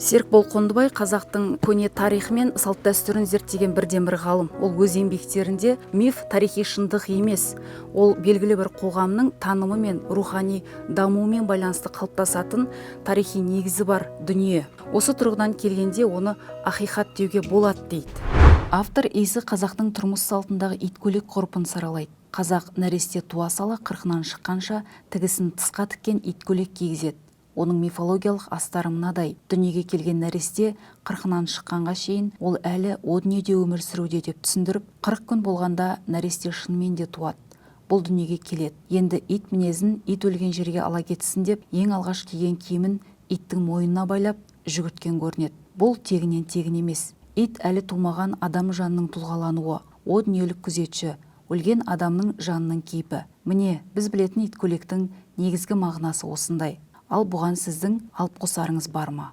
Серікбол Қондыбай қазақтың көне тарихы мен салт дәстүрін зерттеген бірден бір ғалым. Ол өз еңбектерінде миф тарихи шындық емес, ол белгілі бір қоғамның танымы мен рухани дамуымен байланысты қалыптасатын тарихи негізі бар дүние. Осы тұрғыдан келгенде, оны ақиқат деуге болады дейді. Автор иісі қазақтың тұрмыс салтындағы иткөлек ғұрпын саралайды. Қазақ нәресте туа сала қырқынан шыққанша тігісін тысқа тіккен иткөлек кигізеді. Оның мифологиялық астары мынадай: дүниеге келген нәресте қырқынан шыққанға шейін ол әлі о дүниеде өмір сүруде деп түсіндіріп, 40 күн болғанда нәресте шынымен де туады, бұл дүниеге келеді. Енді ит мінезін ит өлген жерге ала кетсін деп, ең алғаш киген киімін иттің мойнына байлап жүгірткен көрінеді. Бұл тегіннен тегін емес. Ит әлі тумаған адам жанының тұлғалануы, о дүниелік күзетші, өлген адамның жанының кейпі. Міне, біз білетін иткөлектің негізгі мағынасы осындай. Ал бұған сіздің алып қосарыңыз бар ма?